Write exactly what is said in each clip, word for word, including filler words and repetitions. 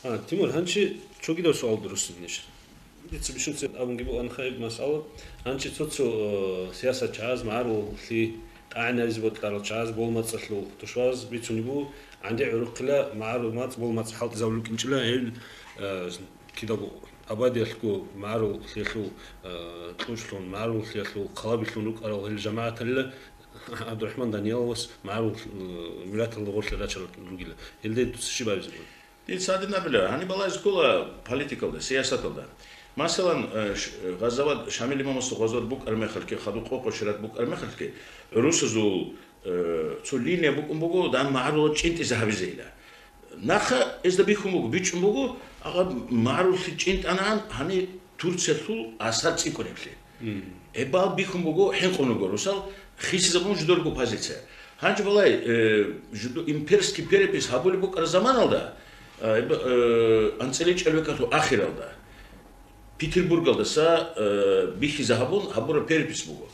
А, Тимур, гьанчи цогидав суал дуруссинищ. Дица бищунцин абунги бугӀан гьеб масъала. Гьанчи цо-цо, э, сиясат чагӀаз, магӀаруллъи тӀагӀинабизе бокьарал чагӀаз болмацӀалъул тушбабаз бицунеб буго, гӀанди гӀурухъила магӀарул мацӀ, болмацӀ хӀалтӀизабулел рукӀинчӀила гьел, э, кидаго абадиялъго магӀаруллъиялъул, э, кьучӀлъун, магӀаруллъиялъул хъалабилъун рукӀарал гьел жамагӀаталила ГӀабдурахӀман Данияловас магӀарул, э, миллаталда гъорлъе рачарал ругила. Гьелде дуца щиб абизе бугеб? Дица гьадин абила, гьаниб балагьизе ккола политикалда, сиясаталда. Масалан, э, ш-, Гъазават, Шамил имамасул гъазават букӀар мехалъги, хадуб къокъо шират букӀар мехалъги, гӀурусазул, э, цо линия букӀун буго, дан магӀарулал чӀинтӀизе гьабизейила. Нахъа гьезда бихьун буго, бичӀчӀун буго, агъа, магӀаруллъи чӀинтӀанаан, гьани Турциялъул асар цӀикӀкӀунеблъи. Гьебал бихьун буго, хӀинкъун руго русал, хисизабун жидерго позиция. Гьанже балай, э, жидер имперский перепись гьабулеб букӀараб заманалда, э, б-, э, анцӀила чӀел векалъул ахиралда, Петербургалдаса, э, бихьизе гьабун, гьабураб перепись буго.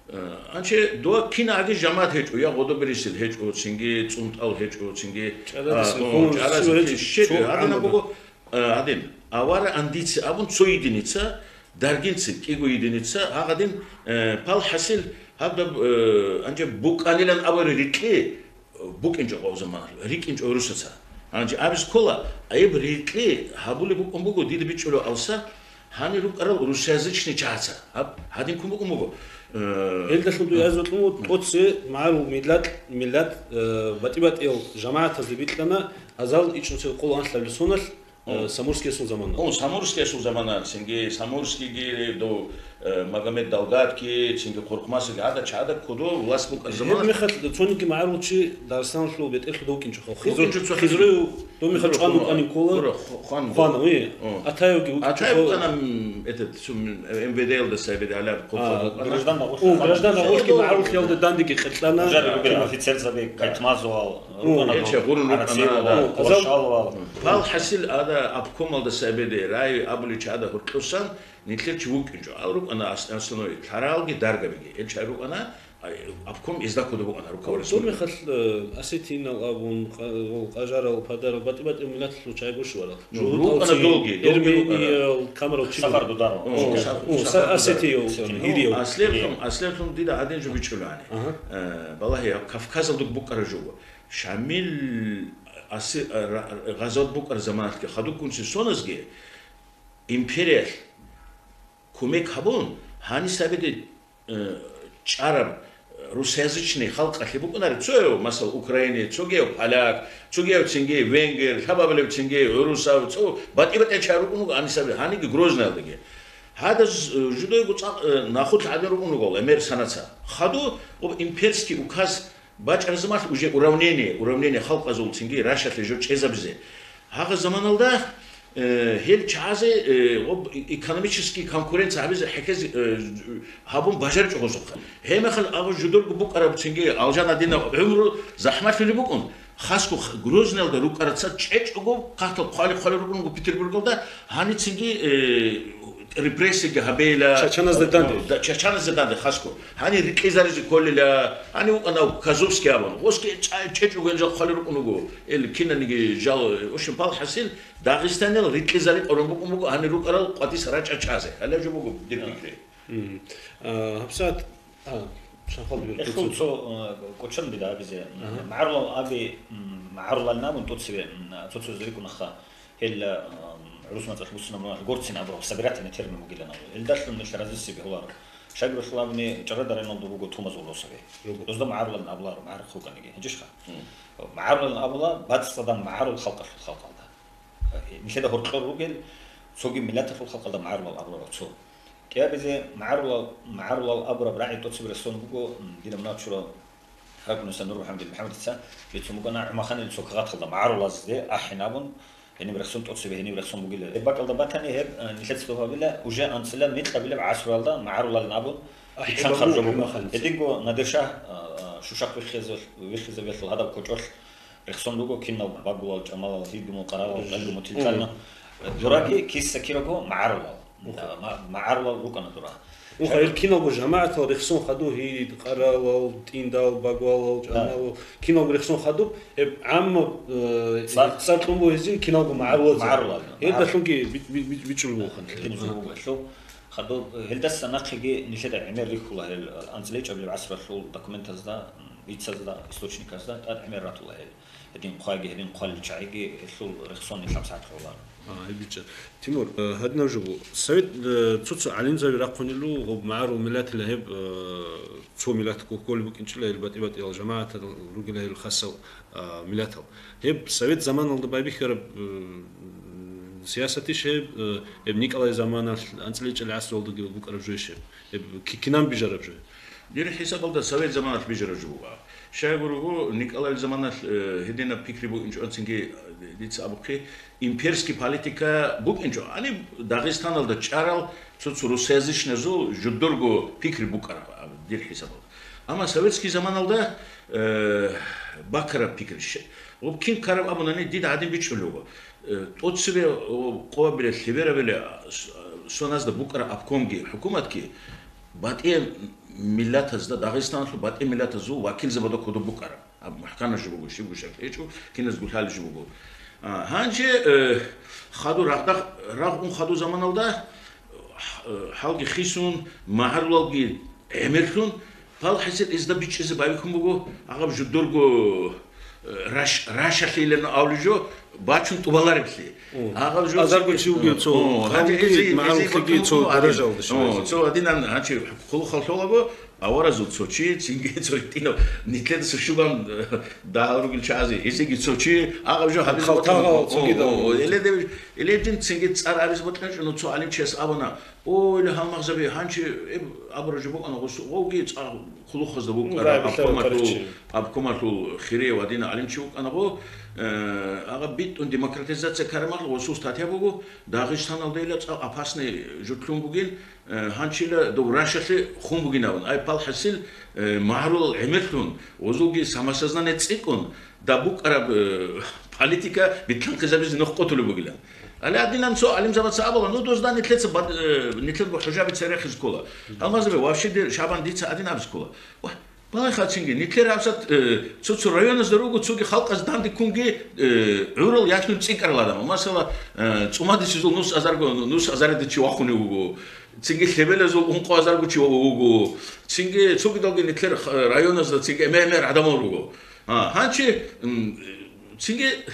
Э, гьанже дова кинаги жамагӀат гьечӀо, я гъодоберисел гьечӀо, цинги цӀунтӀал гьечӀо, цинги, ЧӀарадесел а, о, хъумулъ чӀаразе щиб гьечӀо, щиб, цо гьадинаб гьанбаб. Буго, Э, гьадин, авара андица абун цо единица, даргинца кӀиго единица, гьагъадин, э, пал хӀасил, гьаб даб, э, анча букӀанилан авара рикьи, э, букӀинчӀо къо заманалъ, рикӀинчӀо русаца. Анча абис ккола, айб рикьи гьабулеб букӀун буго, дида бичӀчӀулев алса, гьанир рукӀарал русязичный чагӀаца. Гьаб, гьадин ккун букӀун буго. Э, Гьелдалъун дуе азбакьун вуго, тӀоце магӀарул миллат, миллат, э, батӀи-батӀиял жамагӀатазде бикьана, азал ичӀнусел къоло анлъабилеб соналъ, Э, Самурскиясул замана. О, Самурскиясул замана, цинги Самурскийги до, э, Магомед Далгатги, цинги Къуркмасги, гьада чагӀада кодо власть букӀа замана. Гьеб мехалъ цониги магӀарулчи Дагъистаналъул бетӀерлъуда вукӀинчӀо. Хизру-, БукӀинчӀо цо-, Хизруев дов мехалъ Хизру чӀван хъума. ВукӀанин ккола. Бура, ху-, хван. Хван, ой. О. Атаевги вукӀинчӀо. Атаев вукӀана, м, этот, сум, МВД-ялда сабири гӀалаб А, хъулъа вукӀана. Граждан магӀарулъ. О, граждан магӀарулъги магӀарулъиялда дандеги кьелъана. Уже рубил офицер заби, кайтмазуал. О, рукӀана гьел дов, чагъурун рукӀана, гӀарациял, да. О, азал-, квашалвал. Пал хӀасил ада обкомалдаса эбеде, рай абуличи ада гьоркьосан, нилъер чи вукӀинчӀо. Ал рукӀана ас-, основной лъаралги даргабиги. Ил чай рукӀана, ай, обком изда кодо букӀана, руководитель. Доб мехалъ, э, осетинал абун, къа-, къажарал, падарал, батӀи-батӀи миллатлъул чай гушварал. Ну, жугьутӀал рукӀана чи, долги, долги рукӀана. Эрмениял, камарал чи. Сафар Дударов. О, О, Саф-, о, Сафар са-, Дударов. Осетиял, Син. Гьириев. Аслияб Гьириев. Хъум, аслияб хъум дида гӀадин жо бичӀчӀулани. Ага. Э, балагьи, гьаб Кавказалда букӀара жо. Шамил аси-, ра-, гъазават букӀараб заманалъги хадубккунси соназги империялъ кумек гьабун, гьанисабиде, э, чӀараб русязичный халкъалъе букӀунари, цояв, масала, украинец, цогияв поляк, цогияв цинги венгер, лъабабилев цинги гӀурусав, цо батӀи-батӀи чагӀи рукӀун руго гьанисаби, гьаниги Грознаялдаги. Гьадаз, э, жидейго цӀакъ, э, нахулъ гӀадин рукӀун руго, эмер санаца. Хаду, об имперский указ бачӀарзамалъ уже уравнение, уравнение халкъазул цинги рашалъе жо чӀезабизе. Гьагъа заманалда, э, гьел чагӀазе, э, об-, экономический конкуренция гьабизе хӀекез, э, гьабун бажаричӀо гъозухъа. Гьебмехалъ абу жудурго букӀараб цинги алжана дина гӀумру захӀмалъулеб букӀун, хасго х-, Грознаялда рукӀараца чӀечӀого хъахӀтал хъвали-хъвали рукӀун руго Петербургалда, гьаницинги, э, репрессияги гьабейила. Чачаназда данде. Да, чачаназда данде, хасго. Гьани рикьизаризе кколила, гьани вукӀана Казовский абун. Гъосги чӀа-, чӀечӀого гьел жал хъвали рукӀун руго. Ил кинаниги жал, в общем, пал хӀасил, Дагъистанил рикьизари къорон букӀун буго, гьани рукӀарал къватӀис рачӀа чазе. Гьале жо буго дир пикри. Мгм. А, гьабсагӀат, а, шанхъалда бер Эхлъул куцун. Цо, э, кочан дида абизе. Ага. МагӀарулал аби, м, магӀарулал набун тӀоцеве, м, цо-цозе рикӀунаха. Гьел, м, гӀурус мацӀалъ буссинаб мунагь горцин абураб собирательный термин бугилан абу. Гьелдалъун нилъ разиси бегьуларо. Шагьуралъул абуни чӀарада районалда буго Тумазул росаби. Руго. Дозда магӀарулал абуларо, магӀарухъ вукӀаниги. ГьечӀищха? Мгм. МагӀарулал абула бацӀцӀадаб магӀарул халкъалъул халкъалда. Нилъеда гьоркьор ругел, цоги миллаталъул халкъалда магӀарулал абуларо цо. КӀиабизе магӀарулал, магӀарулал абураб рагӀи тӀоцебе рехсон буго, м, динаб начура ракӀуниса Нур МухӀамадил МухӀамадица, бицун букӀана ГӀумаханил цо кагъаталда магӀарулазде ахӀин абун, гьениб рехсон тӀоцебе, гьениб рехсон бугила. Гьеб бакӀалда батани гьеб, э, нилъеца лъугьабила, уже анцӀила микьабилеб гӀасруялда магӀарулал абун, ахӀи, Бицанхъаб жо буго. Гьединго Надир-Шагь, а, а, Шушахъ виххизавел-, виххизавелъул гьадаб кочӀолъ рехсон руго кинал багулал, чӀамалал, гьилгумал, къаралал, гьелгумал тилкъална. Дураги киса-кираго магӀарулал. Да, ма-, магӀарулал рукӀана дура. Мухъа, ил киналго жамагӀатал рехсон хадуб, гьид, къаралал, тӀиндал, багвалал, чӀаналал, киналго рехсон хадуб, гьеб гӀамма, э, цӀар, цӀар кьун бугезин киналго магӀарулал. МагӀарулал. Гьеб далъунги би-, би-, би-, бичӀчӀулеб бугоха. Гьеб зурбу гьелъул. Хадуб, э, гьелдаса нахъеги нилъеда гӀемер рихьула гьел, э, анцӀила ичӀабилеб гӀасралъул документазда, м, ицазда, источниказда тӀад гӀемер ратула гьел. Гьедин хъвайги, гьедин хъвалел чагӀиги гьелъул рехсон нилъ гьабсагӀат гӀолар. А, гьеб бичӀчӀа. Тимур, э, гьадинаб жо буго. Совет, э, цо-цо гӀалимзаби рахъунел руго, гъоб магӀарул миллатила гьеб, э, цо миллат кколеб букӀинчӀила гьел батӀи-батӀиял жамагӀатал ругила гьел хасал, а, миллатал. Гьеб совет заманалда байбихьараб, э, сиясатищ гьеб, э, гьеб Николай заманалъ анцӀила ичӀабилеб гӀасралдаги букӀараб жойищ гьеб? Гьеб ки-, кинаб бижараб жо? Дир хӀисабалда совет заманалъ бижараб жо буго. Щайгурого, Николайл заманалъ, э, гьединаб пикри букӀинчӀо, цинги, э, дица абухъе, имперский политика букӀинчӀо. Гьаниб Дагъистаналда чӀарал цо-цо русоязычназул жудорго пикри букӀараб, аб-, дир хӀисабалда. Амма советский заманалда, э, бакараб пикри щ-, гъуб кин ккараб абунани дида гьадин бичӀчӀулев вуго. Э, тӀоцебе, о, къоабиле, лъеберабиле, а, с-, а, соназда букӀараб обкомги, хӀукуматги, батӀи миллатазда, Дагъистаналъул батӀи миллатазул вакилзабазда кодоб букӀараб. Аб мухӀканаб жо буго, щибго шакил гьечӀо, киназ гулъалеб жо буго. А, гьанже, э, хадур рагъ-, рагъ ун хадур заманалда, э, хӀалги хисун, магӀарулалги гӀемерлъун, пал хӀисил изда бичӀчӀизе байбихьун буго, агъаб жудурго, э, раш-, рашалъилан авлижо бачун тӀубалареблъи. О, агъаб жо азарго цинги-, чи вугев цо, о, гьанже ханги, эзеги, магӀарухъеги эзеги цо о, гьанже, даражалда о, щвезе. Цо гьадинан, гьанчи хъулухъал лъолаго, аваразул цо чи, цинги цо гьитӀинав, нитлъеда сушуган, э, дагьал ругел чазе, эзеги цо чи, агъаб жо гьабизе халтагъал бокьун. Цогидал. О, о, о, эле дев-, эле дин цинги цӀар абизе бокьун, ну, цо гӀалимчияс абуна, О, или гьалмагъзаби, гьанчи, э, абураб жо букӀана гъосу, гъовги цӀа хъулухъазда букӀана, ну, рагӀи бихьараб обкомалъул, тарихчи. Обкомалъул хире ва дина гӀалимчи вукӀана гъо, э, агъа битӀун демократизация карамалъ гъосул статья буго, Дагъистаналда ила цӀа опасный жутлъун бугин, э, гьанчила дов рашалъе хун бугин абун. Ай пал хӀасил, э, магӀарулал гӀемерлъун, гъозулги самосознание цӀикӀкӀун, даб букӀараб, э, политика битлъанхъизабизе нух къотулеб бугилан. Гьале гьадинан цо гӀалимзабаца абула, ну, дозда нитлъеца бад-, э, нитлъер бу-, хӀужаби церехизе ккола. Гьалмагъзаби, вообще дир Шабан дица гьадин абизе ккола. Вагь, балагье хъацинги, нитлъер гьабсат, э, цо-цо районазда руго, цоги халкъаз данде ккунги, э, гӀурал яхун цӀикӀкӀарал адам. Масала, э, ЦӀумадисезул нус азарго, нус азарда чи вахунев вуго. Цинги лъебелазул ункъо азарго чи вуго. Цинги цогидалги нитлъер х-, районазда цинги эме-, эмер гӀадамал руго. А, гьанчи, м, цинги, э,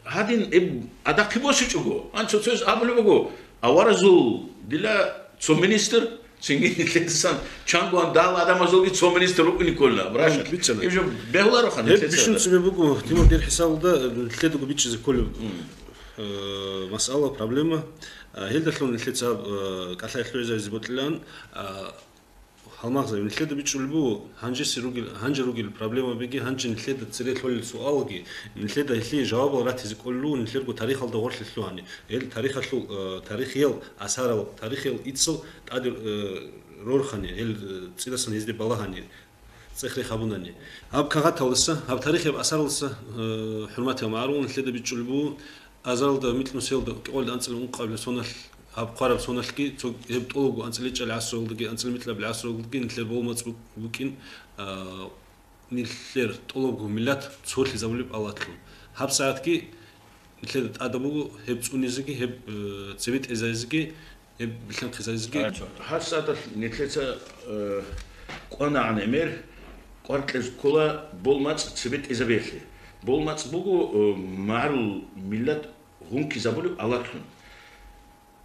гьадин, э, адахъе босичӀого, гьанчи цояз абулеб буго, аваразул дила цо министр, цинги нитлъедасан чангоан дагьал адамазулги цо министр рукӀине кколна, врачалъ. Биччана. Иб жо бегьулароха. Гьеб нитлъеца бищун цебе буго, Тимур, дир хӀисабалда, э, нитлъедаго бичӀчӀизе кколеб, м, э, масъала, проблема. А, гьелдалъун нитлъеца, э, кӀалъай хӀуэзабизе бокьилан, а, Гьалмагъзаби, нилъеда бичӀчӀулеб буго, гьанжеси ругел, гьанже ругел проблемабиги, гьанже нилъеда цере лъолел суалги, нилъеда гьелъие жавабал ратизе кӀолел руго, нилъерго тарихалда гъорлъе лъугьани. Гьел тарихалъул, э, тарихиял асарал, тарихиял иццал тӀаде, э, рорхани, гьел, э, цӀидасан гьезде балагьани, цӀех-рех гьабунани. Гьаб кагъаталдаса, гьаб тарихияб асаралдаса, э, хӀурматиял магӀарул, нилъеда бичӀчӀулеб буго, Азаралда микьнусиялда кӀикъоялда анцӀила ункъабилеб соналъ, гьаб хъвараб соналъги, цо гьеб тӀолабго анцӀила ичӀабилеб гӀасралдаги анцӀила микьабилеб гӀасралдаги нилъер болмацӀ бу-, букӀин, а, нилъер тӀолабго миллат цолъизабулеб Аллагьлъун. ГьабсагӀатги нилъеда тӀадаб буго гьеб цӀунизеги, гьеб, э, цебетӀезайзеги, гьеб билълъанхъизайзеги. ГьабсагӀаталъ нилъеца, э, кӀванагӀан гӀемер, кӀвар кьезе ккола болмацӀ цебетӀезабиялъе. БолмацӀ буго, э, магӀарул миллат гъункизабулеб Аллагьлъун.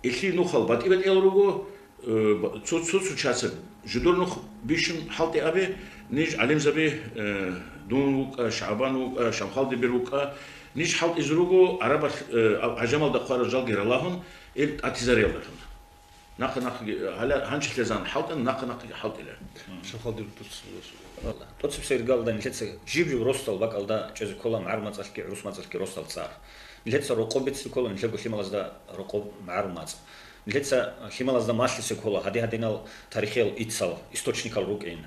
Илъи нухал батӀи-батӀиял руго, э, ба-, цо-, цо-цо чиясеб жудур нух бищун хӀалтӀи абе, ниж гӀалимзаби, э, дун вукӀа, ШагӀбан вукӀа, Шамхалдибир вукӀа, ниж хӀалтӀизе руго гӀарабал-, э, а-, гӀажамалда хъварал жалги ралагьун, ил тӀатизариялдалъун. Нахъа-нахъги, гьаля-, гьанчи лъезан хӀалтӀана, нахъа-нахъги хӀалтӀила. Шамхалдибир тӀоцебесеб. ТӀоцебесеб иргалда нилъеца жиб-жиб росдал бакӀалда чӀезе ккола, магӀарул мацӀалъги, гӀурус мацӀалъги росдал цӀар. Нилъеца рокъоб бицин ккола, нилъерго лъималазда рокъоб магӀарул мацӀ. Нилъеца лъималазда малъизе ккола, гьади-гьадинал тарихиял иццал, источникал рукӀин.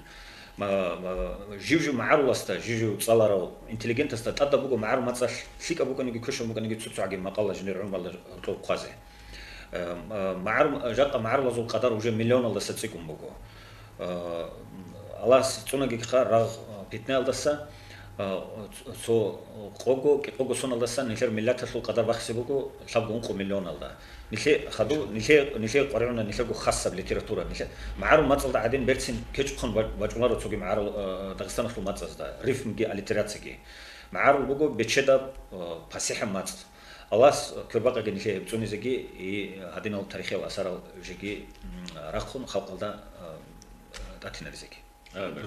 Ма-, ма-, жив-жив магӀаруласда, жив-жив цӀаларав интеллигентасда тӀадаб буго магӀарул мацӀалъ лъикӀаб букӀаниги, квешаб букӀаниги цо-цогӀаги макъала жиндир гӀумруялда гьоркьоб хъвазе. Э, м, э, магӀарум-, жакъа магӀарулазул къадар уже миллионалдаса цӀикӀкӀун буго. Э, Аллагьас цӀунагиха рагъ, э, питнаялдаса, э, цо къого, кӀикъого соналдасан нилъер миллаталъул къадар бахизе буго лъабго ункъо миллионалда. Нилъе хаду, нилъе, нилъе къваригӀуна нилъего хасаб литература. Нилъе магӀарул мацӀалда гӀадин берцин кечӀхъун ва-, вачӀунаро цоги магӀарул, э, Дагъистаналъул мацӀазда, рифмги аллитерацияги. МагӀарул буго бечедаб, э, пасихӀаб мацӀ. Аллагьас квербакъаги нилъее гьеб цӀунизеги и гьадинал тарихиял асарал жеги, м, рахъун халкъалда, э, тӀатинаризеги. Амин.